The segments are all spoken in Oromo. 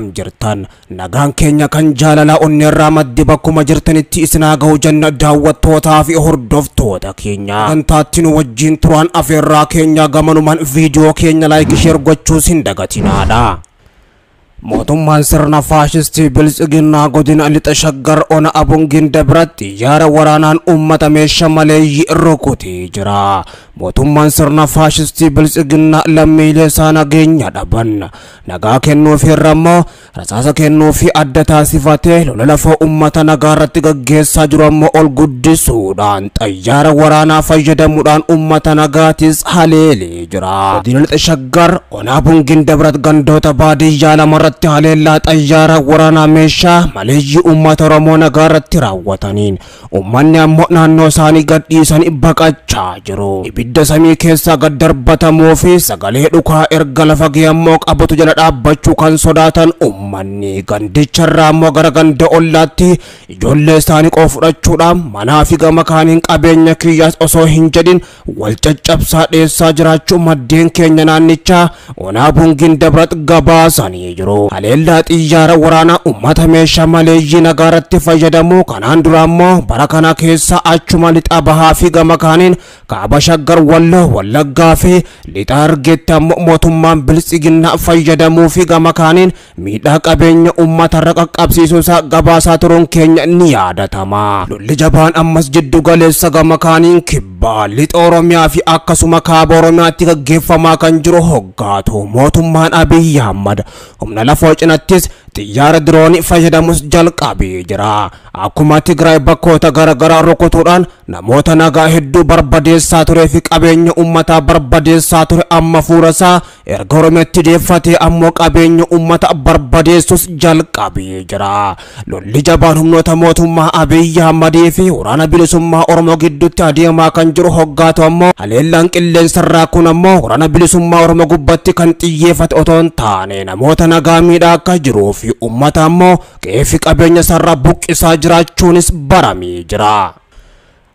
Akkam jirtan? Nagaan keenya kan jaalala onneerraa maddi bakkuma jirtanitti isinaa ga'u jenna daawwattootaa fi hordoftoota keenya. Sagantaatti nu wajjin turan afeerraa keenya gamanumaan viidiyoo keenya like share gochuus hin dagatinaadha. Mootummaan sirna faashistii Biltsiginnaa godina lixa Shaggar ona Abungiin Dabratti xiyyaara waraanaan uummata meeshaa maleeyyii rukutee jira. Mootummaan sirna faashistii Biltsiginnaa lammiilee isaa nageenya dhaban nagaa kennuufi irra immoo rasaasa kennuufi adda taasifatee lola lafoo uummata nagaa irratti gaggeessaa jiru ammoo ol guddisuudhaan xiyyaara waraanaa fayyadamuudhaan uummata nagaatis haleelee jira. Godina lixa Shaggar ona Abungiin Dabrat gandoota baadiyyaa lamarratti haleellaa xayyaara waraanaa meeshaa maleeyyii uummata Oromoo nagaa irratti raawwataniin uummanni ammoo naannoo isaanii gadhiisanii baqachaa jiru. Ibidda samii keessaa gad darbatamuu fi sagalee dhukaa erga lafa ga'e ammoo qabatu jala dhaabbachuu kan sodaatan uummanni gandicharraa ammoo gara ganda ollaatti ijoollee isaanii qoo fudhachuudhaan manaa fi gama kaaniin qabeenya kiyyaas osoo hin jedhin wal caccabsaa dheessaa jiraachuu maddeen keenya naannichaa onaa Abungiin Dabrat gabaasanii jiru. Haleellaa xiyyaara waraanaa uummata meeshaa maleeyyii nagaa irratti fayyadamu kanaan dura ammoo bara kana keessa achuma lixa bahaa fi gama kaaniin kaaba Shaggar Walloo Wallaggaa fi lixa Hargeetti ammoo mootummaan Biltsiginnaa fayyadamuu fi gama kaaniin miidhaa qabeenya uummata irra qaqqabsiisuu isaa gabaasaa turuun keenya ni yaadatama. Lolli jabaan ammas jiddu galeessa gama kaaniin kibbaa lixa Oromiyaa fi akkasuma kaaba Oromiyaatti gaggeeffamaa kan jiru hoggaatu mootummaan Abiyyi Ahmad humna lafoo cinattis xiyyaara diroonii fayyadamus jalqabee jira. Akkuma Tigraay bakkoota garaagaraa rukutuudhaan namoota nagaa hedduu barbadeessaa turee fi qabeenya uummataa barbadeessaa ture amma fuula isaa erga Oromiyaatti deeffatee ammoo qabeenya uummata barbadeessus jalqabee jira. Lolli jabaan humnoota mootummaa Abiyyi Ahmadii fi waraana bilisummaa Oromoo gidduutti adeemaa kan jiru hoggaatu ammoo haleellaan qilleensarraa kun ammoo waraana bilisummaa Oromoo gubbatti kan xiyyeeffate otoo hin taane namoota nagaa miidhaa akka jiruu fi uummata ammoo qe'ee fi qabeenya isaarraa buqqisaa jiraachuunis baramee jira.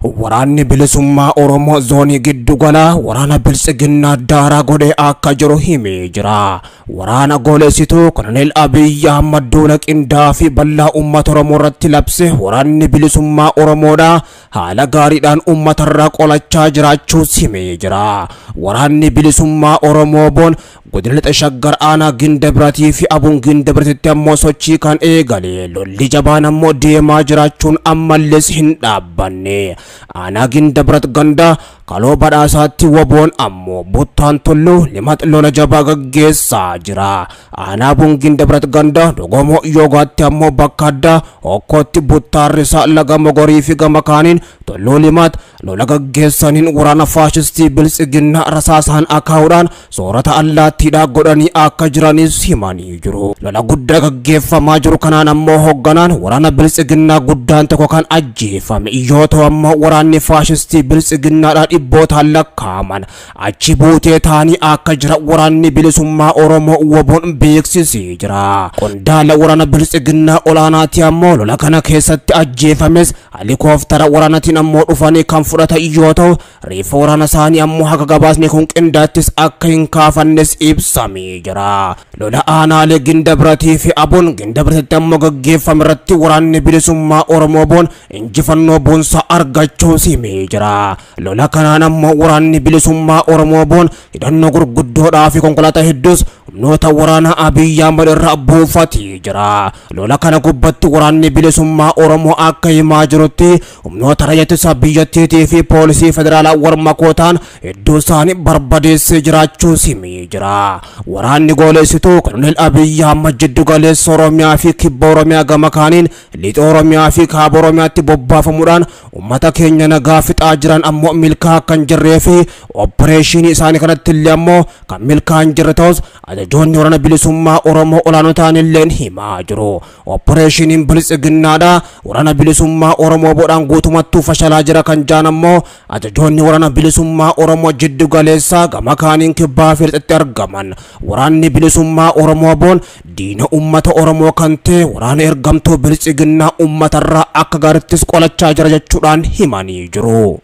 Waraanni bilisummaa Oromoo zoonii giddu galaa waraana Biltsiginnaa daaraa godhee akka jiru himee jira. Waraana goolessituu Koloneel Abiyyi Ahmad duula qindaa'aa fi bal'aa uummata Oromoo irratti labse waraanni bilisummaa Oromoodha haala gaariidhaan uummatarraa qolachaa jiraachuus himee jira. Waraanni bilisummaa Oromoo boon godina lixa Shaggar aanaa Gindabratii fi Abuun Gindabratitti ammoo sochii kan eegale lolli jabaan ammoo deemaa jiraachuun ammallees hin dhaabbanne. Aanaa Gindabrat ganda kaloo badhaasaatti waboon ammoo buttaan tulluu limat lola jabaa gaggeessaa jira. Aanaa Abuun Gindabrat ganda dogomoo yoogaatti ammoo bakka addaa hokkootti buttaarrisaa laga mogorii fi gama kaaniin tulluu limat lola gaggeessaniin waraana faashistii Biltsiginnaa rasaasaan akaa'uudhaan soorata allaattiidhaa godhanii akka jiranis himanii jiru. Lola guddaa gaggeeffamaa jiru kanaan ammoo hoogganaan waraana Biltsiginnaa guddaan tokko kan ajjeefame yoo ta'u ammoo waraanni faashistii Biltsiginnaadhaa dhibbootaan lakkaa'aman achi buutee ta'anii akka jira waraanni bilisummaa Oromoo waboon beeksisee jira. Qondaala waraana Biltsiginnaa olaanaati ammoo lola kana keessatti ajjeefames helikooftara waraanatiin ammoo dhufanii kan fudhatan yoo ta'u reeffa waraana isaanii ammoo haga gabaasni kun qindaattis akka hin kaafannes ibsamee jira. Lola aanaalee Gindabratii fi Abuun Gindabratitti ammoo gaggeeffame irratti waraanni bilisummaa Oromoo boon injifannoo boonsaa argachuus himee jira. Lola kanaan ammoo waraanni bilisummaa Oromoo boon hidhannoo gurguddoodhaa fi konkolaataa hedduus humnoota waraanaa Abiyyi Ahmad irraa buufatee jira. Lola kana gubbatti waraanni bilisummaa Oromoo akka himaa jirutti humnoota raayyaa ittisa biyyattiitii fi poolisii federaalaa warmakootaan hedduu isaanii barbadeessee jiraachuus himee jira. Waraanni goolessituu Koloneel Abiyyi Ahmad jiddu galeessa Oromiyaa fi kibba Oromiyaa gama kaaniin lixa Oromiyaa fi kaaba Oromiyaatti bobbaafamuudhaan uummata keenya nagaa fixaa jiran ammoo milkaa'aa kan jirree fi opereeshinii isaanii kanatti illee ammoo kan milkaa'aa hin jirre ta'us ajajoonni waraana bilisummaa Oromoo olaanoo ta'an illeen himaa jiru. Opereeshiniin Biltsiginnaadha waraana bilisummaa Oromoo boodhaan guutumattuu fashalaa jira kan jaan ammoo ajajoonni waraana bilisummaa Oromoo jiddu galeessaa gama kaaniin kibbaa fi lixatti argaman. Waraanni bilisummaa Oromoo boon diina uummata Oromoo kan ta'e waraana ergamtuu Biltsiginnaa uummatarraa akka gaarittis qolachaa jira jechuudhaan himanii jiru.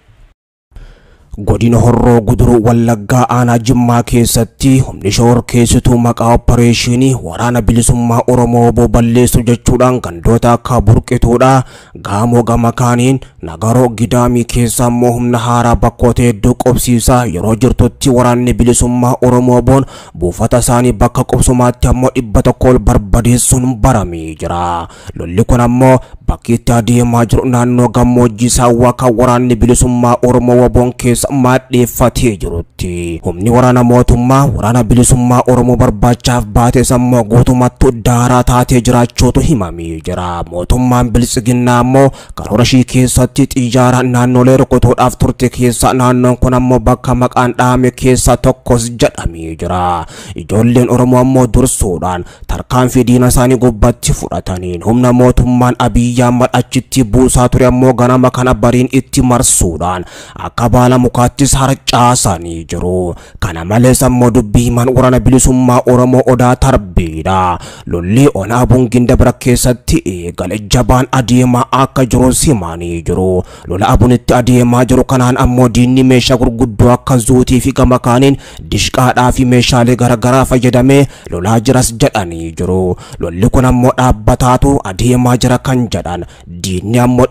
Godina Horroo Guduruu Wallaggaa aanaa Jimmaa keessatti humni shororkeessituu maqaa opereeshinii waraana bilisummaa Oromoo balleessu jechuudhaan gandoota akka Burqituudha Gaamoo gama kaaniin Nagaroo Gidaamii keessa ammoo humna haaraa bakkoota hedduu qubsiisaa yeroo jirtutti waraanni bilisummaa Oromoo boon buufata isaanii bakka qubsumaatti ammoo 100 ol barbadeessuun baramee jira. Lolli kun ammoo bakki itti adeemaa jiru naannoo gammoojjii Saawwaa kan waraanni bilisummaa Oromoo waboon keessa maadheeffatee jirutti. Humni waraana mootummaa waraana bilisummaa Oromoo barbaachaaf baate ammoo guutummaatti daaraa taatee jiraachuutu himamee jira. Mootummaan biltsiginnaa ammoo karoora ishii keessatti xiyyaara naannolee rukutuudhaaf turte keessa naannoon kun ammoo bakka maqaan dhaame keessa tokkos jedhamee jira. Ijoolleen Oromoo ammoo dursuudhaan tarkaanfii diina isaanii gubbatti fudhataniin humna mootummaan Abiyyi Ahmad achitti buusaa ture ammoo ganama kana bariin itti marsuudhaan akka baala mukaattis harcaasanii jiru. Kana malees ammoo dubbii himaan waraana bilisummaa Oromoo Odaa Tarbiidha. Lolli onaa Bunginda bira keessatti eegale jabaan adeemaa akka jiru simanii jiru. Lola Abunitti adeemaa jiru kanaan ammoo diinni meeshaa gurguddoo akka zuutii fi gama kaaniin dishqaadhaa fi meeshaalee garaagaraa fayyadamee lolaa jiras jedhanii jiru. Lolli kun ammoo dhaabbataatu adeemaa jira kan jedhan diinni ammoo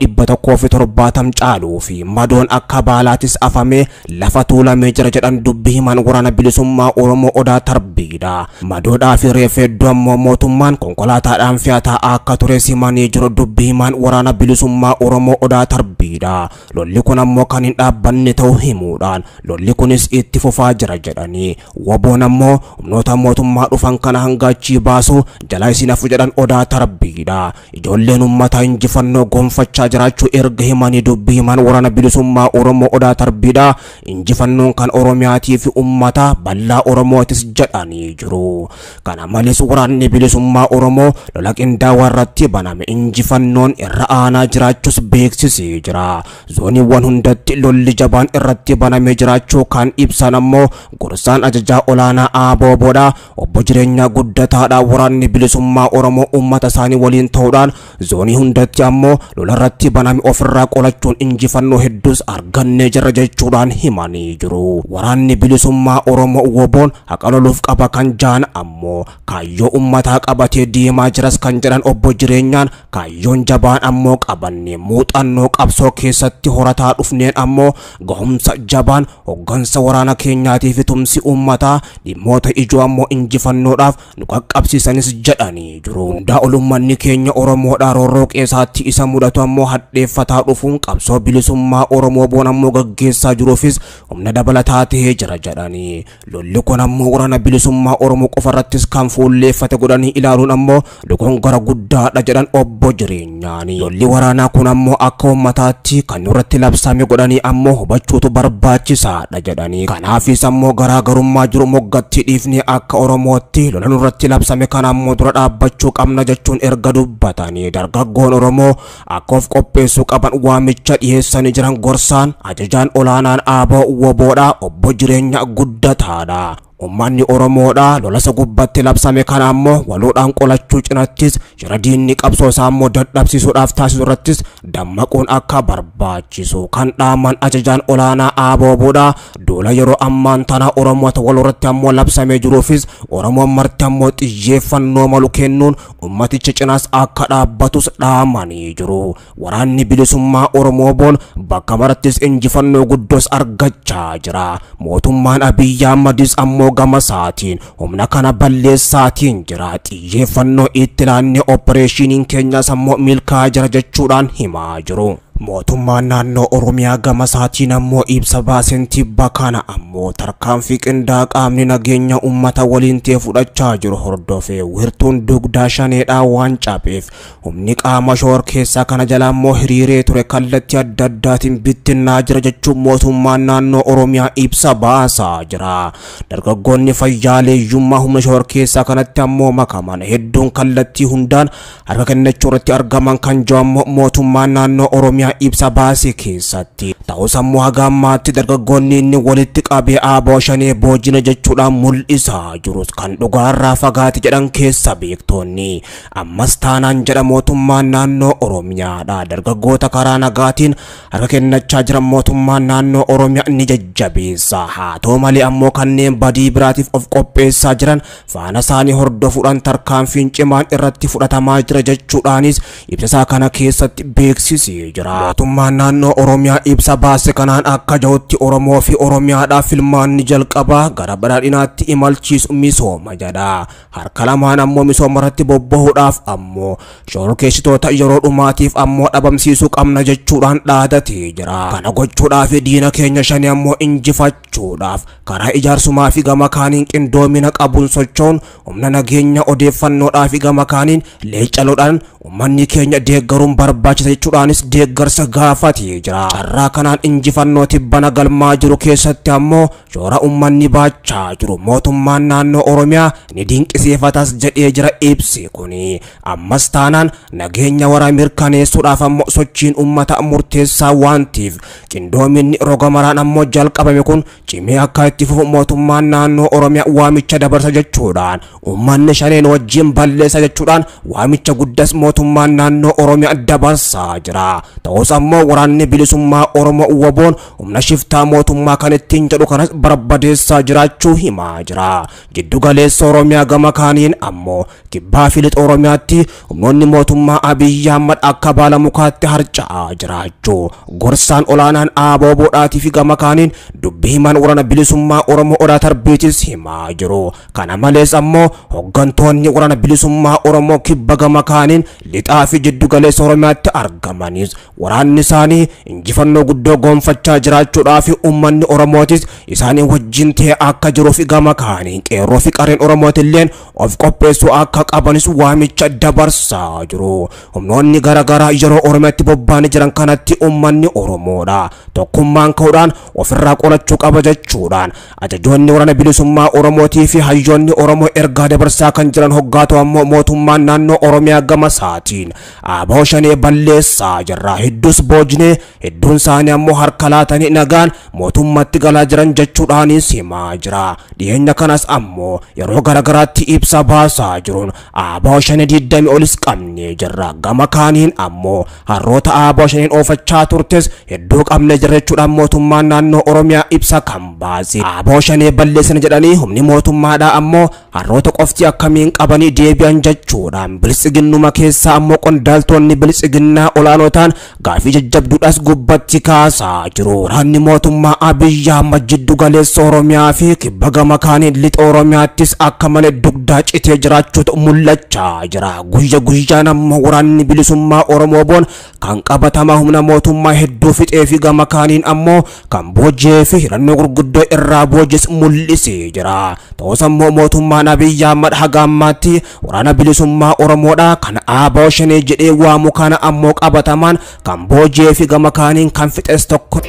170 caaluu fi madoon akka baalaatis afamee lafa tuulamee jira jedhan dubbii himaan waraana bilisummaa Oromoo Odaa Tarbiidha. Madoodhaa fi reeffa hedduu ammoo mootummaan konkolaataadhaan fe'ataa akka ture simanii jiru dubbii himaan waraana bilisummaa Oromoo Odaa Tarbiidha. Lolli kun ammoo kan hin dhaabbanne ta'uu himuudhaan lolli kunis itti fufaa jira jedhanii waboon ammoo humnoota mootummaa dhufan kana hanga achii baasu jala isin hafu jedhan Odaa Tarbiidha. Ijoolleen uummataa injifannoo gonfachaa jiraachuu erga himanii dubbii himaan waraana bilisummaa Oromoo Odaa Tarbiidha. Injifannoon kan Oromiyaatii fi uummata bal'aa Oromootis jedhanii jiru. Kana malees waraanni bilisummaa Oromoo lola qindaawaa irratti baname injifannoon irra aanaa jiraachuus beeksisee jira. Zooniiwwan hundatti lolli jabaan irratti banamee jiraachuu kan ibsan ammoo gorsaan ajajaa olaanaa ABO'dha. Obbo Jireenyaa Guddataadha. Waraanni bilisummaa Oromoo uummata isaanii waliin ta'uudhaan zoonii hundatti ammoo lola irratti baname ofirraa qolachuun injifannoo hedduus argannee jirra jechuudhaan himanii jiru. Waraanni bilisummaa Oromoo woboon haqa loluuf qaba kan jaan ammoo kaayyoo uummataa qabatee deemaa jiras kan jedhan obbo Jireenyaan kaayyoon jabaan ammoo qabanne muuxannoo qabsoo keessatti horataa dhufneen ammoo gahumsa jabaan hoggansa waraana keenyaatii fi tumsi uummataa dhimmoota ijoo ammoo injifannoodhaaf nu qaqqabsiisanis jedhanii jiru. Hundaa ol uummanni keenya Oromoodhaa roorroo qeessaatti isa mudatu ammoo hadheeffataa dhufuun qabsoo bilisummaa Oromoo boon ammoo gaggeessaa jiruufis humna dabalataa ta'ee jira jedhanii. Lolli kun ammoo waraana bilisummaa Oromoo qofarrattis kan fuulleeffate godhanii ilaaluun ammoo dogongora guddaadha jedhan obbo Jireenyaani. Lolli waraanaa kun ammoo akka uummataatti kan nurratti labsame godhanii ammoo hubachuutu barbaachisaadha jedhanii. Kanaafis ammoo garaagarummaa jiru moggatti dhiifnee akka Oromootti lola nurratti labsame kana ammoo dura dhaabbachuu qabna jechuun erga dubbatanii dargaggoon Oromoo akka of qopheessuu qaban waamicha dhiyeessanii jiran gorsaan ajajaan olaanaan ABO woboodha obbo Jireenya Guddataadha. Uummanni Oromoodha lola isa gubbatti labsame kana ammoo waloodhaan qolachuu cinattis shira diinni qabsoo isaa ammoo dadhabsiisuudhaaf taasisu irrattis dammaquun akka barbaachisu kan dhaaman ajajaan olaanaa ABO'dha. Duula yeroo ammaan tana Oromoota walirratti ammoo labsamee jiruufis Oromoon marti ammoo xiyyeeffannoo malu kennuun ummaticha cinaas akka dhaabbatus dhaamanii jiru. Waraanni bilisummaa Oromoo boon bakka marattis injifannoo guddoos argachaa jira. Mootummaan Abiyyi Ahmadis ammoo gama isaatiin humna kana balleessaatiin jira. Xiyyeeffannoo itti laannee opereeshiniin keenyas ammoo milkaa'aa jira jechuudhaan himaa jiru. Mootummaan naannoo Oromiyaa gama isaatiin ammoo ibsa baaseen tibba kana ammoo tarkaanfii qindaa'aa qaamni nageenya uummata waliin ta'e fudhachaa jiru hordofee wirtuun dugdaa shaneedhaa waan cabeef humni qaama shoor keessaa kana jala ammoo hiriiree ture kallattii adda addaatiin bittinnaa jira jechuun mootummaan naannoo Oromiyaa ibsa baasaa jira. Dargaggoonni fayyaaleeyyummaa humna shoor keessaa kanatti ammoo makaman hedduun kallattii hundaan harka kennachuu irratti argaman kan jiru ammoo mootummaan naannoo Oromiyaa Oromiyaa ibsa baase keessatti. Ta'us ammoo haga ammaatti dargaggoonni inni walitti qabee ABO Shanee boojina jechuudhaan mul'isaa jirus kan dhugaarraa fagaate jedhan keessa beektoonni. Ammas taanaan jedha mootummaan naannoo Oromiyaadha. Dargaggoota karaa nagaatiin harka kennachaa jiran mootummaan naannoo Oromiyaa ni jajjabeessa. Haa ta'u malee ammoo kanneen badii biraatiif of qopheessaa jiran faana isaanii hordofuudhaan tarkaanfiin cimaan irratti fudhatamaa jira jechuudhaanis ibsa kana keessatti beeksisee jira. Mootummaan naannoo Oromiyaa ibsa baase kanaan akka jirutti Oromoo fi Oromiyaadhaaf filmaanni jalqabaa gara badhaadhinaatti imalchiisu misooma jedha. Harka lamaan ammoo misooma irratti bobbahuudhaaf ammoo shororkeessitoota yeroo dhumaatiif ammoo dhabamsiisuu qabna jechuudhaan dhaadatee jira. Kana gochuudhaaf diina keenya Shanee ammoo injifachuudhaaf karaa ijaarsumaa fi gama kaaniin qindoomina qabuun sochoon humna nageenya odeeffannoodhaa fi gama kaaniin leecaloodhaan uummanni keenya deeggaruun barbaachisa jechuudhaanis deeggarsa gaafatee jira. Carraa kanaan injifannoo tibbana galmaa jiru keessatti ammoo shoora uummanni baachaa jiru mootummaan naannoo Oromiyaa ni dinqisiifatas jedhee jira ibsi kuni. Ammas taanaan nageenya wara mirkaneessuudhaaf ammoo sochiin uummata murteessaa waan ta'eef qindoominni roga maraan ammoo jalqabame kun cimee akka itti fufu mootummaan naannoo Oromiyaa waamicha dabarsa jechuudhaan uummanni Shaneen wajjin balleessa jechuudhaan waamicha guddas mootummaan naannoo Oromiyaa dabarsaa jira. Ta'us ammoo waraanni bilisummaa Oromoo WBOn humna shiftaa mootummaa kan ittiin jedhu kanas barbadeessaa jiraachuu himaa jira. Jiddu galeessa Oromiyaa gama kaaniin ammoo kibbaa fi lixa Oromiyaatti humnoonni mootummaa Abiyyi Ahmad akka baala mukaatti harca'aa jiraachuu gorsaan olaanaan ABO Boodhaatii fi gama kaaniin dubbii himan waraana bilisummaa Oromoo Odaa Tarbiitis himaa jiru. Kana malees ammoo hooggantoonni waraana bilisummaa Oromoo kibba gama kaaniin lixaa fi jiddu galeessa Oromiyaatti argamanis waraanni isaanii injifannoo guddoo gonfachaa jiraachuudhaa fi uummanni Oromootis isaanii wajjin ta'ee akka jiruu fi gama kaaniin qeerroo fi qarreen Oromootilleen of qopheessuu akka qabanis waamicha dabarsaa jiru. Humnoonni garaagaraa yeroo Oromiyaatti bobba'anii jiran kanatti uummanni Oromoodha. Tokkummaan ka'uudhaan ofirraa qolachuu qaba jechuudhaan ajajoonni waraana bilisummaa Oromootii fi hayyoonni Oromoo ergaa dabarsaa kan jiran hoggaatu ammoo mootummaan naannoo Oromiyaa gama isaatiin ABO Shanee balleessaa jirra. Hedduus boojnee hedduun isaanii ammoo harka laatanii nagaan mootummaatti galaa jiran jechuudhaanis himaa jira. Dhiyeenya kanas ammoo yeroo garaagaraatti ibsa baasaa jiruun ABO Shanee 20 olis qabnee jirra. Gama kaaniin ammoo harroota ABO Shaneen oofachaa turtes hedduu qabnee jirra jechuudhaan mootummaan naannoo Oromiyaa ibsa kan baase. ABO Shanee balleessina jedhanii humni mootummaadhaa ammoo harroota qofti akkamiin qabanii deebi'an jechuudhaan biltsiginnuma keessaa ammoo qondaaltonni biltsiginnaa olaanoo ta'an gaafii jajjabduudhaas gubbatti kaasaa jiru. Waraanni mootummaa Abiyyi Ahmad jiddu galeessa Oromiyaa fi kibba gama kaaniin lixa Oromiyaattis akka malee dugdaa citee jiraachuutu mul'achaa jira. Guyya guyyaan ammoo waraanni bilisummaa Oromoo boon kan qabatamaa humna mootummaa hedduu fixee fi gama kaaniin ammoo kan boojee fi hidhannoo gurguddoo irraa boojes mul'isee jira. Ta'us ammoo mootummaan Abiyyi Ahmad haga ammaatti waraana bilisummaa Oromoodha kan ABO Shanee jedhee waamu kana ammoo qabatamaan kan boojee fi gama kaaniin kan fixes tokko.